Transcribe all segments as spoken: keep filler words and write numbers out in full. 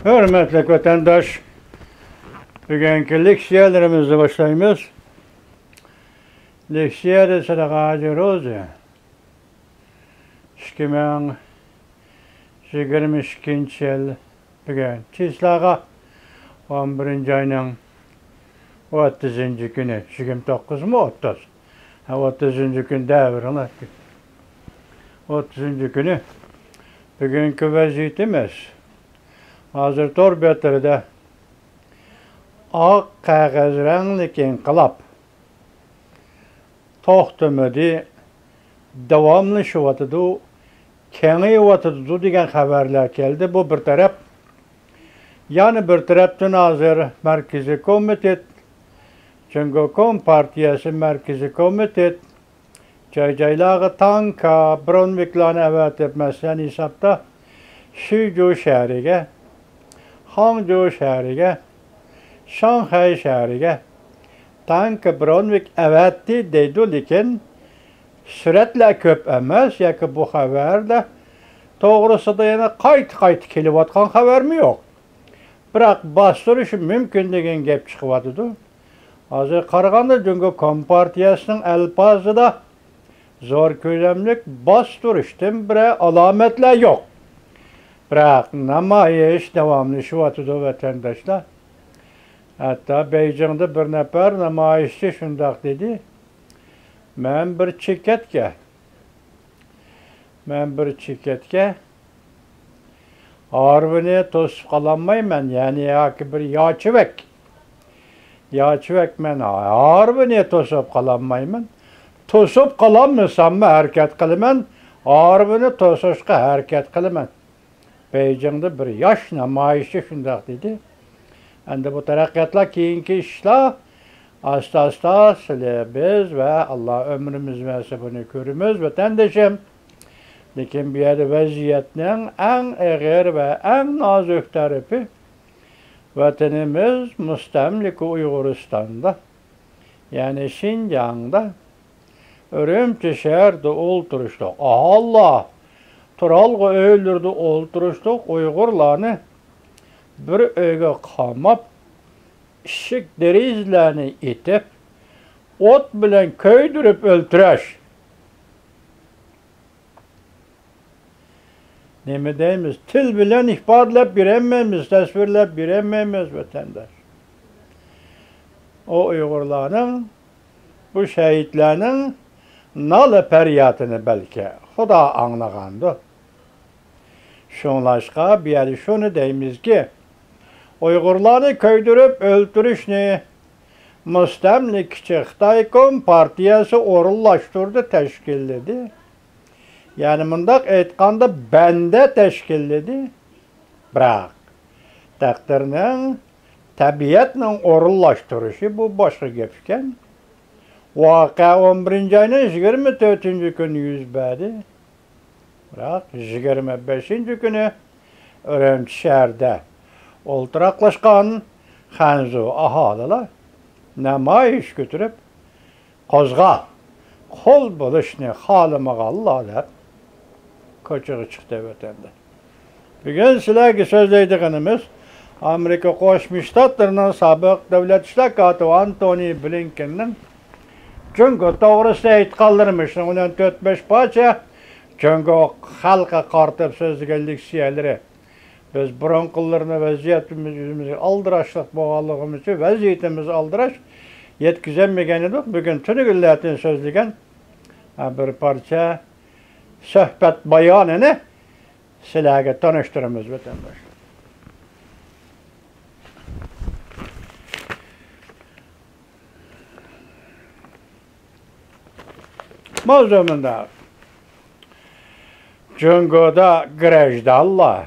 ھۆرمەتلىك ۋەتەنداش، بۈگۈنكى لېكسىيەلىرىمىزنى باشلايمىز. لېكسىيە دېسە ھاجى روزى. ئىككى مىڭ يىگىرمە ئىككىنچى يىل بۈگۈن چىسلاغا ئون بىرىنچى ئاينىڭ ئوتتۇزىنچى كۈنى، يىگىرمە توققۇزمۇ ئوتتۇز؟ ھە، ئوتتۇزىنچى كۈنى دەۋرىڭلار. ئوتتۇزىنچى كۈنى. بۈگۈنكى ۋەزىيىتىمىز، ھازىر تور بەتلىرىدە ئاق قەغەز رەڭلىك ئىنقىلاب توختىمىدى، داۋاملىشىۋاتىدۇ، كېڭىيىۋاتىدۇ دېگەن خەۋەرلەر كەلدى. بۇ بىر تەرەپ. يەنە بىر تەرەپتىن ھازىر مەركىزىي كومىتېت، جۇڭگو كومپارتىيەسى مەركىزىي كومىتېت جاي-جايلارغا تانكا، برونۋىكلارنى ئەۋەتىپ، مەسىلەن ھېسابتا شىجۇ شەھىرىگە، خاڭجۇ شەھىرىگە، شاڭخەي شەھىرىگە تانكا، برونۋىك ئەۋەتتى دەيدۇ، لېكىن سۈرەتلەر كۆپ ئەمەس ياكى بۇ خەۋەردە توغرىسىدا يەنە قايتا-قايتا كېلىۋاتقان خەۋەرمۇ يوق. بىراق باستۇرۇشى مۇمكىن دېگەن گەپ چىقىۋاتىدۇ. ھازىر قارىغاندا جۇڭگو كومپارتىيەسىنىڭ ئەلپازىدا زور كۆلەملىك باستۇرۇشتىن بىرەر ئالامەتلەر يوق. بىراق نامايىش داۋاملىشىۋاتىدۇ، ۋەتەنداشلار. ھەتتا بېيجىڭدا بىر نەپەر نامايىشچى شۇنداق دېدى، مەن بىر چېكەتكە، مەن بىر چېكەتكە ھارۋىنى توسۇپ قالالمايمەن، يەنى ياكى بىر ياچىۋەك، ياچىۋەك مەن ھارۋىنى توسۇپ قالالمايمەن. توسۇپ قالالمىساممۇ ھەرىكەت قىلىمەن، ھارۋىنى توسۇشقا ھەرىكەت قىلىمەن. بېيجىڭدا بىر ياش نامايىشچى شۇنداق دېدى. ئەمدى بۇ تەرەققىياتلار، كېيىنكى ئىشلار ئاستا-ئاستا سىلى، بىز ۋە ئاللا ئۆمرىمىز بەرسە بۇنى كۆرىمىز، ۋەتەندىشىم. لېكىن بۇ يەردە ۋەزىيەتنىڭ ئەڭ ئېغىر ۋە ئەڭ نازۇك تەرىپى، ۋەتىنىمىز مۇستەملىكە ئۇيغۇرىستاندا، يەنى شىنجاڭدا، ئۈرۈمچى شەھىرىدە ئولتۇرۇشلۇق ئاھالىلەر، تۇرالغۇ ئۆيلىرىدە ئولتۇرۇشلۇق ئۇيغۇرلارنى بىر ئۆيگە قاماپ، ئىشىك دېرىزىلەرنى ئېتىپ، ئوت بىلەن كۆيدۈرۈپ ئۆلتۈرۈش. نېمە دەيمىز؟ تىل بىلەن ئىپادىلەپ بېرەلمەيمىز، تەسۋىرلەپ بېرەلمەيمىز، ۋەتەنداش. ئۇ ئۇيغۇرلارنىڭ، بۇ شەھىدلەرنىڭ نالە-پەريادىنى بەلكى خۇدا ئاڭلىغاندۇ. شۇڭلاشقا بۇ يەردە شۇنى دەيمىزكى، ئۇيغۇرلارنى كۆيدۈرۈپ ئۆلتۈرۈشنى مۇستەملىكىچى خىتاي كومپارتىيەسى ئورۇنلاشتۇردى، تەشكىللىدى. يەنى مۇنداق ئېيتقاندا، بەندە تەشكىللىدى. بىراق، تەقدىرنىڭ، تەبىئەتنىڭ ئورۇنلاشتۇرۇشى، بۇ باشقا گەپ ئىكەن. ۋەقە ئون بىرىنچى ئاينىڭ يىگىرمە تۆتىنچى كۈنى يۈز بەردى. بىراق، يىگىرمە بەشىنچى كۈنى ئۈرۈمچى شەھىرىدە ئولتۇراقلاشقان خەنزۇ ئاھالىلەر نامايىش كۆتۈرۈپ، قوزغال، قۇل بولۇشنى خالىمىغانلار دەپ كوچىغا چىقتى، ۋەتەندە. بۈگۈن سىلەرگە سۆزلەيدىغىنىمىز ئامېرىكا قوشما شتاتلىرىنىڭ سابىق دۆلەت ئىشلار كاتىپى ئانتونى بلىنكېننىڭ جۇڭگو توغرىسىدا ئېيتقانلىرىمىز، شۇنىڭ بىلەن تۆت-بەش پارچە جۇڭگو خەلقىگە قارىتىپ سۆزلىگەن لېكسىيەلىرى. بىز بۇرۇنقىلىرىنى ۋەزىيىتىمىز ئۆزىمىزگە ئالدىراش بولغانلىقىمىز ئۈچۈن، ۋەزىيىتىمىز ئالدىراش، يەتكۈزەلمىگەن ئىدۇق. بۈگۈن تۈنۈگۈنلەردىن سۆزلىگەن، ھە، بىر پارچە سۆھبەت بايانىنى سىلەرگە تونۇشتۇرىمىز، ۋەتەنداشلار. ماۋزۇ مۇنداق. جۇڭگودا گرەجدانلار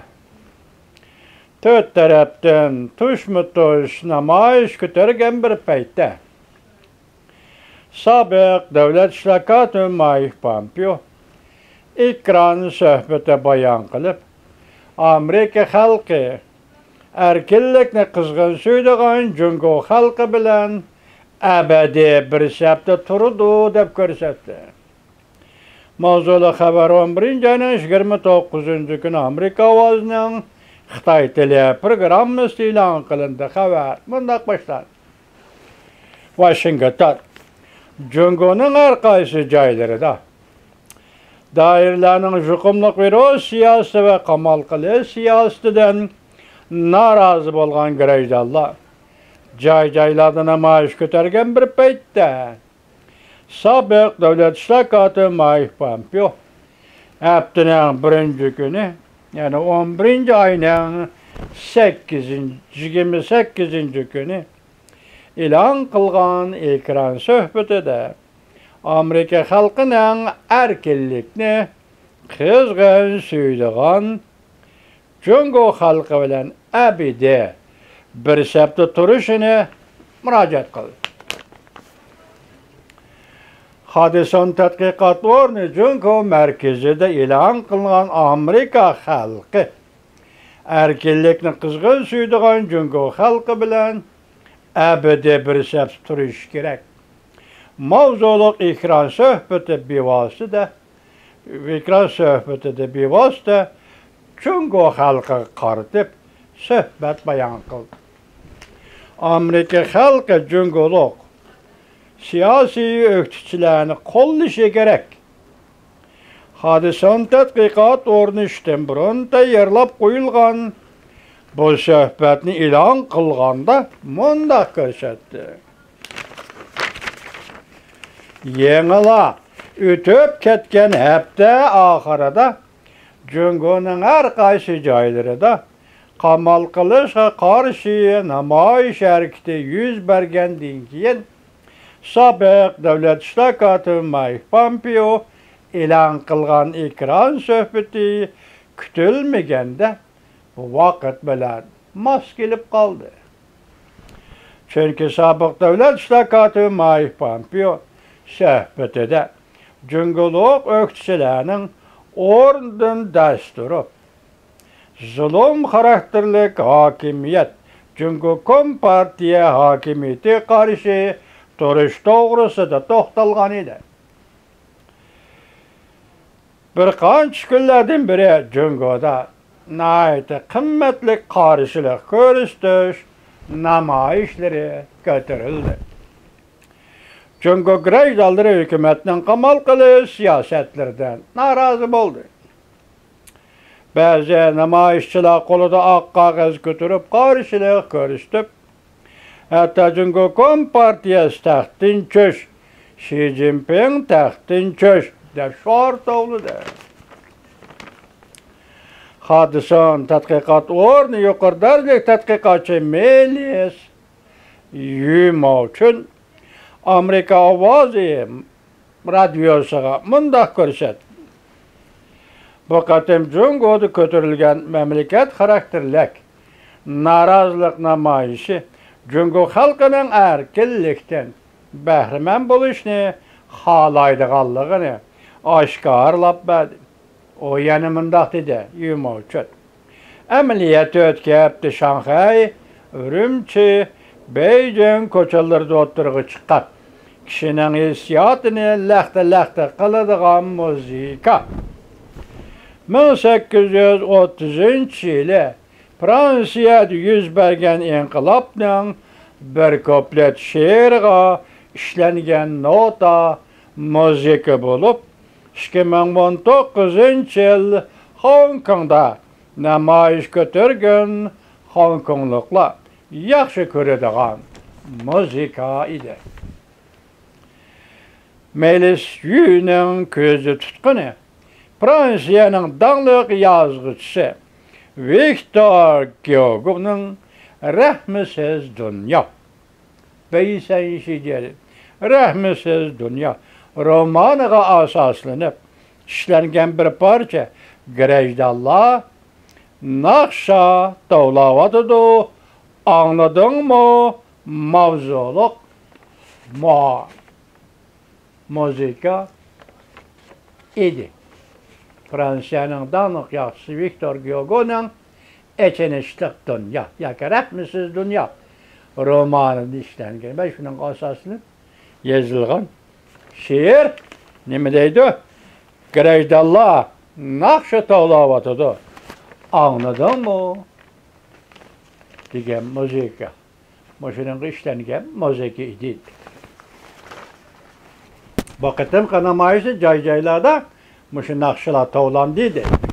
تۆت تەرەپتىن تۇشمۇ تۇش نامايىش كۆتەرگەن بىر پەيتتە، سابىق دۆلەت ئىشلار كاتىپى مايك پامپېئو ئېكران سۆھبىتى بايان قىلىپ، ئامېرىكا خەلقى ئەركىنلىكنى قىزغىن سۆيىدىغان جۇڭگو خەلقى بىلەن ئەبەدىي بىر سەپتە تۇرىدۇ، دەپ كۆرسەتتى. ماۋزۇلۇق خەۋەر ئون بىرىنچى ئاينىڭ يىگىرمە توققۇزىنچى كۈنى ئامېرىكا ئاۋازىنىڭ خىتاي تىلى پروگراممىسى ئېلان قىلىندى. خەۋەر مۇنداق باشلاندى. ۋاشىنگتون. جۇڭگونىڭ ھەر قايسى جايلىرىدا دائىرىلەرنىڭ يۇقۇملۇق ۋىرۇس سىياسىتى ۋە قامال قىلىش سىياسىتىدىن نارازى بولغان گىرەجدانلار جاي-جايلاردا نامايىش كۆتەرگەن بىر پەيتتە، سابىق دۆلەت ئىشلار كاتىپى مايك پومپېئو ھەپتىنىڭ بىرىنچى كۈنى، يەنى ئون بىرىنچى ئاينىڭ سەككىزىنچى، يىگىرمە سەككىزىنچى كۈنى ئېلان قىلغان ئېكران سۆھبىتىدە ئامېرىكا خەلقىنىڭ ئەركىنلىكنى قىزغىن سۆيىدىغان جۇڭگو خەلقى بىلەن ئەبەدىي بىر سەپتە تۇرۇشىنى مۇراجىئەت قىلدى. خادىسون تەتقىقات ئورنى جۇڭگو مەركىزىدە ئېلان قىلىنغان ئامېرىكا خەلقى ئەركىنلىكنى قىزغىن سۆيىدىغان جۇڭگو خەلقى بىلەن ئەبەدىي بىر سەپتە تۇرۇشى كېرەك ماۋزۇلۇق ئېكران سۆھبىتى بىۋاسىتە، ئېكران سۆھبىتىدە بىۋاسىتە جۇڭگو خەلقىگە قارىتىپ سۆھبەت بايان قىلدى. ئامېرىكا خەلقى جۇڭگولۇق سىياسىي ئۆكتىچىلەرنى قوللىشى كېرەك. خادىسون تەتقىقات ئورنى ئىشتىن بۇرۇن تەييارلاپ قويۇلغان بۇ سۆھبەتنى ئېلان قىلغاندا مۇنداق كۆرسەتتى. يېڭىلا ئۆتۈپ كەتكەن ھەپتە ئاخىرىدا جۇڭگونىڭ ھەر قايسى جايلىرىدا قامال قىلىشقا قارشى نامايىش ھەرىكىتى يۈز بەرگەندىن كېيىن، سابىق دۆلەت ئىشلار كاتىپى مايك پومپېئو ئېلان قىلغان ئېكران سۆھبىتى كۈتۈلمىگەندە ۋاقىت بىلەن ماس كېلىپ قالدى. چۈنكى سابىق دۆلەت ئىشلار كاتىپى مايك پومپېئو سۆھبىتىدە جۇڭگولۇق ئۆكتىچىلەرنىڭ ئورنىدىن دەس تۇرۇپ، زۇلۇم خاراكتېرلىك ھاكىمىيەت، جۇڭگو كومپارتىيە ھاكىمىيىتىگە قارشى تۇرۇش توغرىسىدا توختالغان ئىدى. بىر قانچە كۈنلەردىن بېرى جۇڭگودا ناھايىتى قىممەتلىك قارشىلىق كۆرسىتىش نامايىشلىرى كۆتۈرۈلدى. جۇڭگو گىرەجدانلىرى ھۆكۈمەتنىڭ قامال قىلىش سىياسەتلىرىدىن نارازى بولدى. بەزى نامايىشچىلار قولىدا ئاق قەغەز كۆتۈرۈپ قارشىلىق كۆرسىتىپ، ھەتتا جۇڭگو كومپارتىيەسى تەختتىن چۈش، شى جىنپىڭ تەختتىن چۈش دەپ شوئار توۋلىدى. خادىسون تەتقىقات ئورنى يۇقىرى دەرىجىلىك تەتقىقاتچى مېلىس يۈماۋچۈن ئامېرىكا ئاۋازى رادىيوسىغا مۇنداق كۆرسەتتى. بۇ قېتىم جۇڭگودا كۆتۈرۈلگەن مەملىكەت خاراكتېرلىك نارازىلىق نامايىشى جۇڭگو خەلقىنىڭ ئەركىنلىكتىن بەھرىمەن بولۇشنى خالايدىغانلىقىنى ئاشكارىلاپ بەردى. ئۇ يەنە مۇنداق دېدى، يۈماۋچۈن. ئەمەلىيەتتە ئۆتكەن ھەپتە شاڭخەي، ئۈرۈمچى، بېيجىڭ كوچىلىرىدا ئوتتۇرىغا چىققان كىشىنىڭ ھېسسىياتىنى لەختە-لەختە قىلىدىغان مۇزىكا. مىڭ سەككىز يۈز ئوتتۇزىنچى يىلى فرانسىيەدە يۈز بەرگەن ئىنقىلابنىڭ بىر كۇپلېت شېئىرىغا ئىشلەنگەن نوتا مۇزىكا بولۇپ، ئىككى مىڭ ئون توققۇزىنچى يىل خوڭكوڭدا نامايىش كۆتۈرگەن خوڭكوڭلۇقلار ياخشى كۆرىدىغان مۇزىكا ئىدى. مېلىس يۈنىڭ كۆزدە تۇتقىنى فرانسىيەنىڭ داڭلىق يازغۇچىسى ۋىكتور گيوگونىڭ رەھمىسىز دۇنيا، بېيسەنشىجيەن، رەھمىسىز دۇنيا رومانىغا ئاساسلىنىپ ئىشلەنگەن بىر پارچە گىرەجدانلار ناخشا توۋلاۋاتىدۇ، ئاڭلىدىڭمۇ ماۋزۇلۇق مۇ-، مۇزىكا ئىدى. فرانسىيەنىڭ داڭلىق يازغۇچىسى ۋىكتور گيوگونىڭ ئېچىنىشلىق دۇنيا ياكى رەھمىسىز دۇنيا رومانىدا ئىشلەنگەن ۋە شۇنىڭغا ئاساسلىنىپ يېزىلغان شېئىر نېمە دەيدۇ؟ گىرەجدانلار ناخشا توۋلاۋاتىدۇ. ئاڭلىدىڭمۇ دېگەن مۇزىكا، مۇشۇنىڭغا ئىشلەنگەن مۇزىكا ئىدى. بۇ قېتىمقى نامايىشتا جاي-جايلاردا مۇشۇ ناخشىلار توۋلاندى دەيدۇ.